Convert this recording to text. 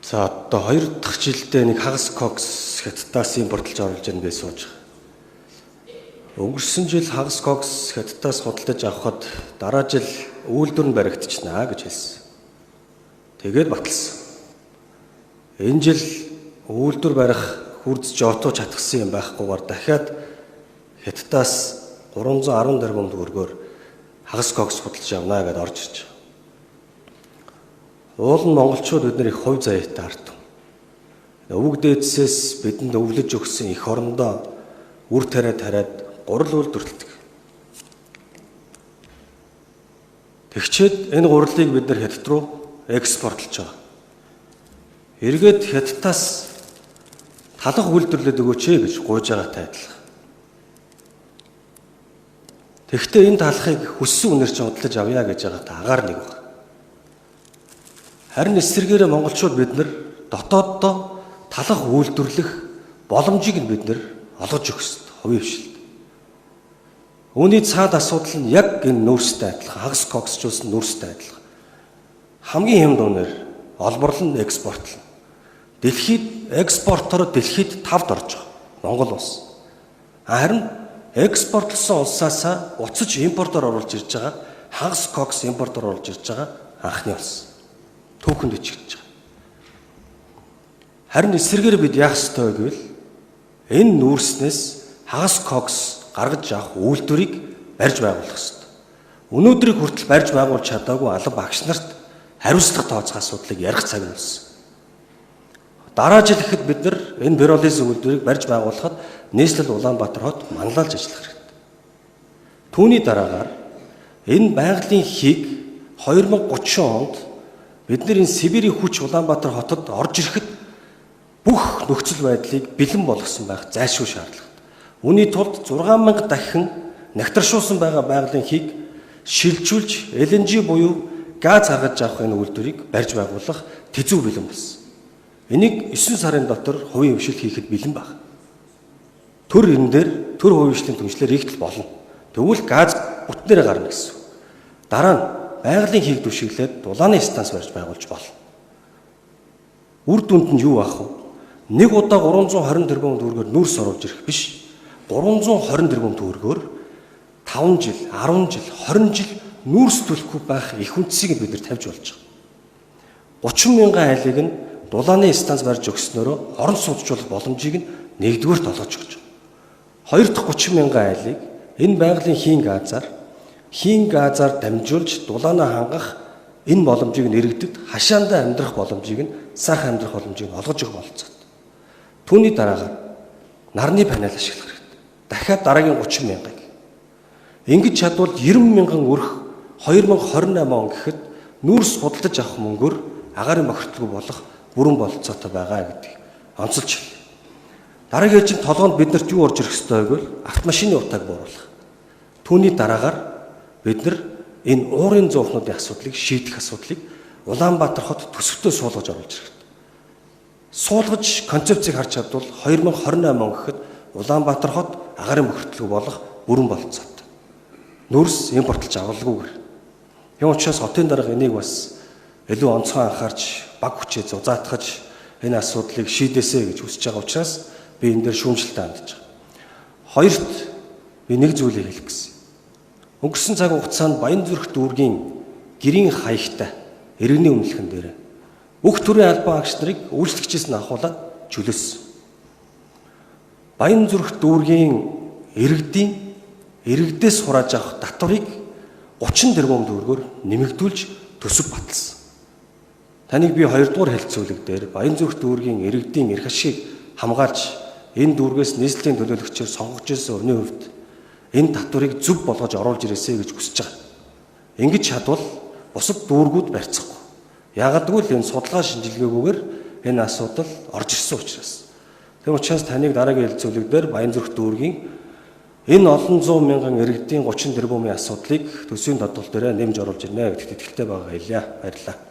За одоо хоёр дахь жилдээ нэг хагас кокс Хятадаас импортлж оруулж ирнэ гэж сууж байгаа. Өнгөрсөн жил хагас кокс Хятадаас худалдаж авахад дараа жил үйлдвэр нь баригдчихна гэж хэлсэн. Тэгээд баталсан. Энэ жил үйлдвэр барих хүрз жотоо чадсан юм байхгүйгээр дахиад Хятадаас 310 тэрбум төгрөгөөр хагас кокс худалдаж авна гэдээ орж ирж байгаа. Уул нь монголчууд бид нар их хувь заяатай ард түмэн. Өвөг дээдсээс бидэнд өвлөж өгсөн эх орондоо үр тариа тариад гурал үйлдвэрлэдэг. Тэгчээд энэ гурлыг бид нар Хятад руу экспортлж байгаа. Эргээд Хятадаас талах үйлдвэрлээд өгөөч ээ гэж гуйж байгаатай адилхан. Тэгэхдээ энэ талахыг хүссэн үнээр чинь худалдаж авъя гэж байгаатай агаар нэг байна. Харин эсвэргээрээ монголчууд бид нар дотооддоо талах үйлдвэрлэх боломжийг нь бид нар олгож өгөх ёстой хувийн хвшилд. Үүний цаад асуудал нь яг энэ нүүрстэй адилхан, хагас коксжуулсан нүүрстэй адилхан. Хамгийн хямд үнээр олборлон экспортлно. Дэлхийд экспортоор дэлхийд 5-д орж байгаа Монгол улс. Харин экспортлсон улсаасаа буцаж импортоор оруулж ирж байгаа хагас кокс импортоор оруулж ирж байгаа анхны улс. Түүхэнд бичигдэж байгаа. Харин эсрэгээр бид яах ёстой вэ гэвэл энэ нүүрснээс хагас кокс гаргаж авах үйлдвэрийг барьж байгуулах ёстой. Өнөөдрийг хүртэл барьж байгуулж чадаагүй алба багш нарт хариуцлага тооцох асуудлыг ярих цаг нь болсон. Дараа жил ихэд бид нар энэ пиролиз үйлдвэрийг барьж байгуулахад нийслэл Улаанбаатар хот манлайлж ажиллах хэрэгтэй. Түүний дараагаар энэ байгалийн хийг 2030 онд бид нар энэ Сибирийн хүч Улаанбаатар хотод орж ирэхэд бүх нөхцөл байдлыг бэлэн болгосон байх зайлшгүй шаардлагатай. Үүний тулд 6000 дахин нягтаршуулсан байгаа байгалийн хийг шилжүүлж LNG буюу газ гаргаж авах энэ үйлдвэрийг барьж байгуулах тэзүү бэлэн болсон. Энийг 9 сарын дотор хувийн хвшил хийхэд бэлэн баг. Төр энэ дээр төр хувийн хвшлийн түншлэлээр ихтэл болно. Тэгвэл газ бүтнээрээ гарна гэсэн. Дараа нь байгалийн хийг түшиглээд дулааны станц барьж байгуулж болно. Үр дүнд нь юу аах вэ? Нэг удаа 320 тэрбум төгрөгөөр нүүрс оруулж ирэх биш. 320 тэрбум төгрөгөөр 5 жил, 10 жил, 20 жил нүүрс төлөхгүй байх их үнцгийг бид нар тавьж болж байгаа. 30 мянган айлыг нь дулааны станц барьж өгснөөрөө орон сууцжуулах боломжийг нь нэгдүгээрт олгож өгч байгаа. Хоёр дахь 30 мянган айлыг энэ байгалийн хийн газар дамжуулж дулаанаа хангах энэ боломжийг нь иргэдэд хашаандаа амьдрах боломжийг нь сайхан амьдрах боломжийг нь олгож өгөх бололцоотой. Түүний дараагаар нарны панел ашиглах хэрэгтэй. Дахиад дараагийн 30 мянгыг. Ингэж чадвал 90 мянган өрх 2028 он гэхэд нүүрс худалдаж авах мөнгөөр агаарын бохирдолгүй болох бүрэн бололцоотой байгаа гэдгийг онцолж хэлье. Дараагийн ээлжинд толгоонд биднэрт юу орж ирэх ёстой вэ гэвэл автомашины утааг бууруулах. Түүний дараагаар бид нар энэ уурын зуухнуудын асуудлыг шийдэх асуудлыг Улаанбаатар хот төсөвтөө суулгаж оруулж ирэх хэрэгтэй. Суулгаж концепцийг харж чадвал 2028 он гэхэд Улаанбаатар хот агаарын бохирдолгүй болох бүрэн бололцоотой. Нүүрс импортлж авалгүйгээр. Юм учраас хотын дарга энийг бас илүү онцгой анхаарч баг хүчээ зузаатгаж энэ асуудлыг шийдээсэй гэж хүсэж байгаа учраас би энэ дээр шүүмжлэлтэй хандж байгаа. Хоёрт би нэг зүйлийг хэлэх гэсэн. Өнгөрсөн цаг хугацаанд Баянзүрх дүүргийн гэрийн хаягтай иргэний үнэлхэн дээр бүх төрлийн албан агч нарыг үйлчлэгчээс нь авахуулаад чөлөөссөн. Баянзүрх дүүргийн иргэдийн иргэдээс хурааж авах татварыг 30 тэрбум төгрөгөөр нэмэгдүүлж төсөв баталсан. Таныг би 2 дугаар хэлцүүлэг дээр Баянзүрх дүүргийн иргэдийн эрх ашгийг хамгаалж энэ дүүргээс нийслэлийн төлөөлөгчөөр сонгогдож ирсэн өрний хувьд энэ татварыг зөв болгож оруулж ирээсэй гэж хүсэж байгаа. Ингэж чадвал бусад дүүргүүд барьцахгүй. Яагадгүй л энэ судалгаа шинжилгээгүйгээр энэ асуудал орж ирсэн учраас. Тэр учраас таныг дараагийн хэлцүүлэг дээр Баянзүрх дүүргийн энэ олон зуун мянган иргэдийн 30 тэрбумын асуудлыг төсвийн тодголт дээр нэмж оруулж ирнэ гэдэгт итгэлтэй байгаа хэлье. Баярлалаа.